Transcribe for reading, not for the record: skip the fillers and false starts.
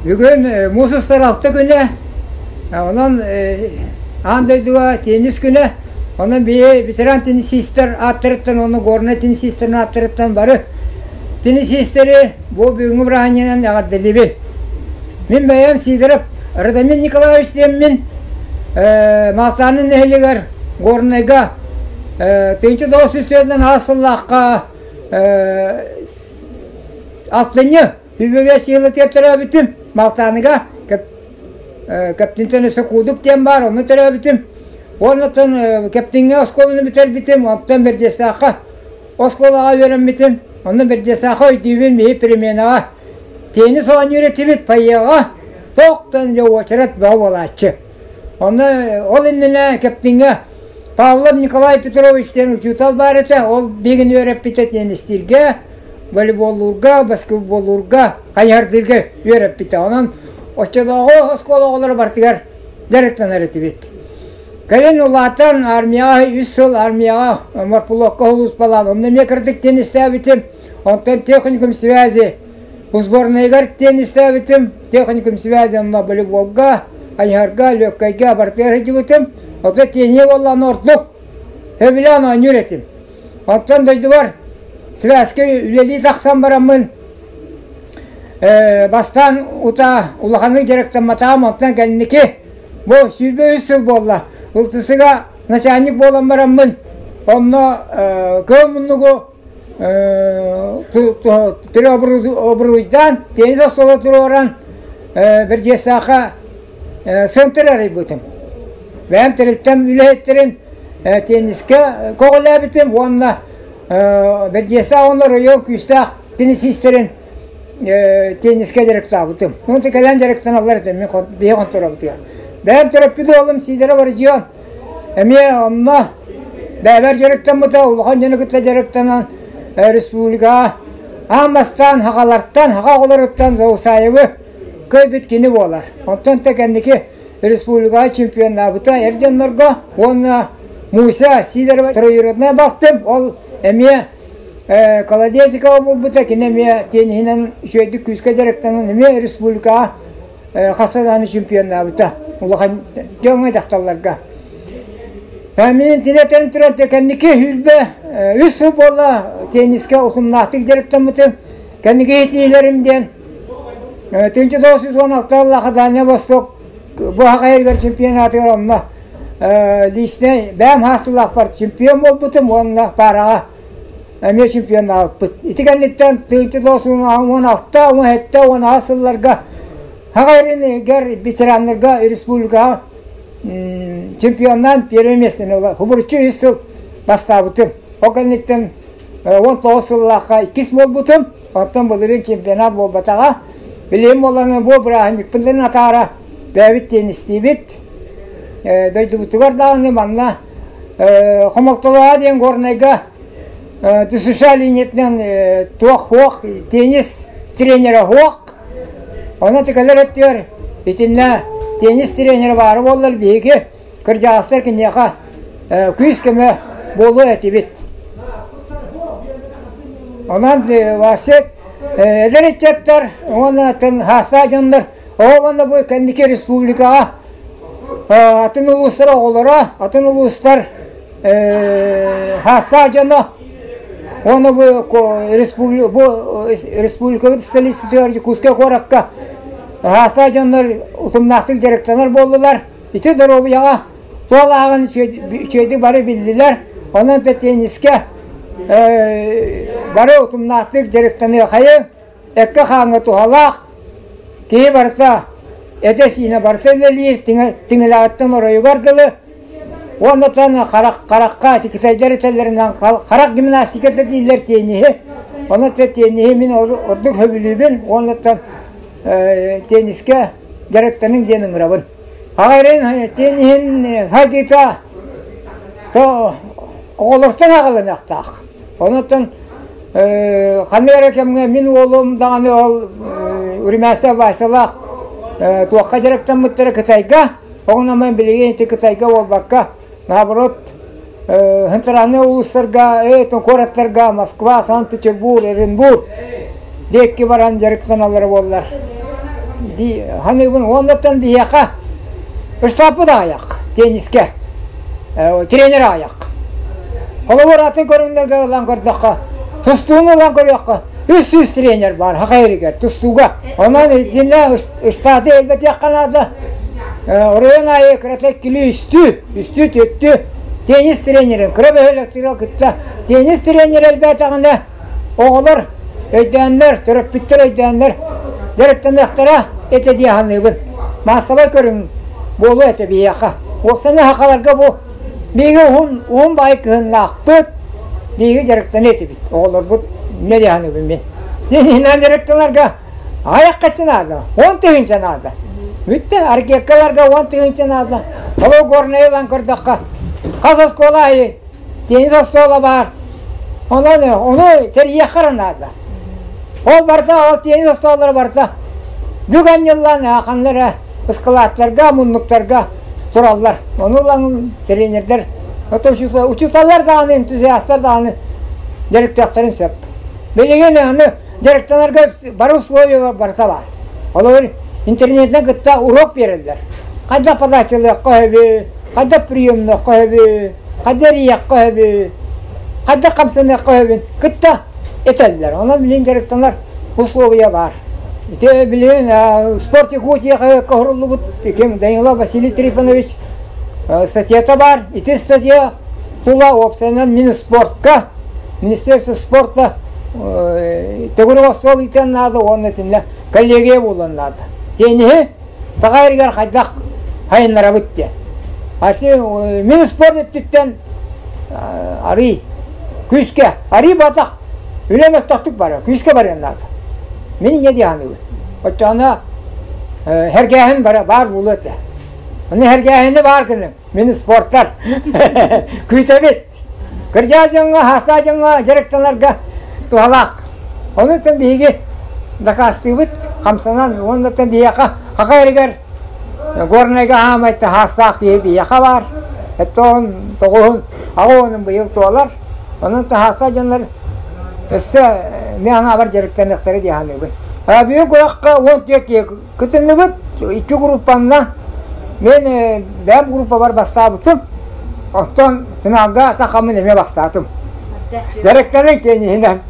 Бүгүн муус устар алта күнэ, онон аан дойдуга теннис күнэ. Онон биһи ветеран теннисистэр ааттарыттан уонна горнай теннисистэрин ааттарыттан бары теннисистэри бу бүгүҥҥү бырааһынньыгынан эҕэрдэлиибин. Мин бэйэм Сидоров Радомир Николаевич диэммин Маалтаанын нэһилиэгэр Горнайга 1904 сыллаахха алтынньы Үбүбэ сыылатыгар төрөөбүтүм. Малтааныга Кэптинтэн өссө Куудук диэн баар, онно төрөөбүтүм. Уонна Кэптиҥҥэ оскуоланы бүтэрбитим, онтон Бэрдиэстэххэ оскуолаҕа үөрэммитим. Онно Бэрдиэстэххэ өйдүүбүн, биһи переменаҕа теннис оонньуур этибит, фойеҕа туохтан дьэ уочарат бөҕө буолааччы. Онно ол иннинэ Кэптиҥҥэ Павлов Николай Петрович диэн учуутал баар этэ, ол биһигини үөрэппитэ теннистииргэ, волейболлуурга, баскетболлуурга, хайыһардыырга үөрэппитэ. Онон оччотооҕу оскуола оҕолоро барытыгар дьарыктанар этибит. Кэлин улаатан армияҕа үс сыл армияҕа морфлокка сулууспалаан, онно эмиэ кыратык теннистээбитим. Онтон техникум связи сборнайыгар теннистээбитим. Техникум связи онно волейболга, хайыһарга, легкайга барытыгар сылдьыбытым. Оттон тенниһи буоллаҕына ордук сөбүлээн оонньуур этим. Оттон дойдубар связка үлэлии тахсан бараммын бастаан утаа улаханнык дьарыктамматаҕым, онтон кэнники бу 23 сыл буолла ылтысыга начальник буолан бараммын онно көм муннугу переобруйдаан теннис остуола туруоран Бэрдьиэстээххэ центр арыйбытым. Бэйэм тэрилтэм үлэһиттэрин теннискэ көҕүлээбитим уонна Бэрдьиэстээх уонна оройуон күүстээх теннисистэрин теннискэ дьарыктаабытым. Ну, кэлэн дьарыктаналлар этэ, мин биһи хонторобутугар. Бэйэм төрөппүт уолум Сидоров Родион эмиэ онно бэйэбэр дьарыктаммыта, улахан дьону кытта дьарыктанан республикаҕа аан бастаан сахалартан, саха оҕолоруттан Заусаевы кыайбыт кини буолар. Онтон да кэнники республикаҕа чемпионнаабыта эр дьоннорго уонна Муся Сидорова троюродная балтым, ол эмиэ Колодезникова буолбута, кини эмиэ тенниһинэн үчүгэйдик күүскэ дьарыктанан эмиэ республикаҕа хаста даҕаны чемпионнаабыта улахан дьоҥҥо дьахталларга. Мин интиниэтэрин туран кэнники 23 сыл буолла теннискэ утумнаахтык дьарыктаммытым. Кэнники иһитиилэрим диэн 1916 сыллаахха Дальний Восток бу Хахайыгар чемпионатыгар онно личнэй бэйэм хаастылаахпар чемпион буолбутум уонна паараҕа эмиэ чемпионнаабыппыт. Ити кэнниттэн 1916, 17, 18 сылларга Хахайринигэр ветераннарга республикаҕа чемпионнаан первое местоны ыла хубуруччу үс сыл бастаабытым. Ол кэнниттэн 19 сыллаахха иккис буолбутум. Оттон былырыын чемпионат буолбатаҕа. Билигин буолан бу бырааһынньыкпытын атаара бэйэбит теннистиибит. Дойдубутугар даҕаны манна Хомолтолоҕо диэн Горнайга ДСШ линиятынан туох суох, теннис тренерэ суох. Онон кэлэр өттүгэр итиннэ теннис тренерэ баара буоллар биһиги кырдьаҕастар киниэхэ күүс-көмө буолуо этибит. Онон вообще эдэр ыччаттар уонна атын хаастаах дьоннор оҕо уонна бу кэнники республикаҕа атын улуустар оҕолоро, атын улуустар хаастаах дьоно уонна бу бу республикабыт столицатыгар Якутскай куоракка хаастаах дьоннор утумнаахтык дьарыктанар буоллулар. Ити доруобуйаҕа туол ааҕын үчүгэйдик бары биллилэр. Онон да теннискэ бары утумнаахтык дьарыктаныахайы, эккэ-хааҥҥа туһалаах, киһи барыта этэ-сиинэ барыта үлэлиир, тиҥилэҕиттэн оройугар дылы. Уонна харах, харахха ити кытайдар этэллэринэн харах гимнастиката дииллэр тенниһи. Онон тенниһи мин ордук сөбүлүүбүн уонна теннискэ дьарыктаныҥ диэн ыҥырабын. Аҕайрын тенниһин сайдыыта оҕолортон аҕаланыахтаах. Онон ханнык эрэ кэмҥэ мин уолум даҕаны ол Румянцев Васялаах туохха дьарыктаммыттара Кытайга. Оҕунаман билигин ити Кытайга буолбакка, наоборот, центральнай улуустарга, куораттарга Москва, Санкт-Петербург, Оренбург диэки баран дьарыктаналлара буоллар. дии саныыбын. Уоннаттан биһиэхэ штабпыт аҕыйах теннискэ, тренер аҕыйах. Холобур, атын көрүҥнэргэ ылан көрдөххө, тустууну ылан көрүөххэ, 300 тренер баар Саха сиригэр тустууга. Онон итиннэ штаты элбэтиэххэ наада. Оройуон аайы кырата иккилии үстүү, үстүү түөртүү теннис тренерин, кыра бөһүөлэктэргэ кытта теннис тренер элбээтэҕинэ, оҕолор өйдөөннөр, төрөппүттэр өйдөөннөр дьарыктаныахтара этэ дии саныыбын. Маассабай көрүҥ буолуо этэ биһиэхэ. Уопсайынан сахаларга бу биһиги уһун уһун баай кыһыннаахпыт, биһиги дьарыктаныа этибит. Оҕолорбут инньэ дии саныыбын мин. Тенниһинэн дьарыктанарга аҕыйах хаччы наада, 10 тыһыынча наада. Бүттэ, ракеткаларга 10 тыһыынча наада. Холобур, Горнайы ылан көрдөххө, хас оскуола аайы теннис остуола баар. Онон ону тэрийиэххэ эрэ наада. Ол барыта, ол теннис остуоллара барыта бүк анньыллан ханна эрэ ыскылааттарга, муннуктарга тураллар. Ону ылан тренердэр, учууталлар даҕаны, энтузиастар даҕаны дьарыктыахтарын сөп. Билигин аны дьарыктанарга бары условия барыта баар. Холобур, интернетинэн кытта урок биэрэллэр. Хайдах подачалыахха сөбүй, хайдах приемнуохха сөбүй, хайдах эрийиэххэ сөбүй, хайдах хамсаныахха сөбүн кытта этэллэр. Онон билигин дьарыктанар условия баар. Ити билигин Спорт Якутия хаһыакка уһуруллубут ким Данилов Василий Трифонович статьята баар. Ити статья тула уопсайынан Минспортка, Министерство спорта төгүрүк остуол ыытыан наада уонна итиннэ коллегия буолуон наада. Тенниһи Саха сиригэр хайдах сайыннарабыт диэн. Минспорт өттүттэн арый күүскэ, арый батах үлэ мөлтөхтүк барар, күүскэ барыан наада. Мин инньэ дии саныыбын. Оччоҕуна сэргээһин бара баар буолуо этэ. Ону сэргээһини баар гыныҥ, мин спортар күүтэбит. Кырдьаҕас дьоҥҥо, хаастаах дьоҥҥо дьарыктанарга туһалаах. Онуттан биһиги дакаастыыбыт, хамсанан, уоннаттан биһиэхэ Саха сиригэр Горнайга хаамай таһаастаах киһи биһиэхэ баар. Оттон тоҕуһун, аҕа уонун быйыл туолар. Онон таһаастаах дьоннор өссө мин анаабар дьарыктаныахтара дии саныыбын. Бүгүн күрэххэ 14 киһи кытынныбыт, икки группаннан. Мен бэйэм группабар бастаабытым. Оттон финалга сахаммын эмиэ бастаатым. Дьарыктанын тенниһинэн.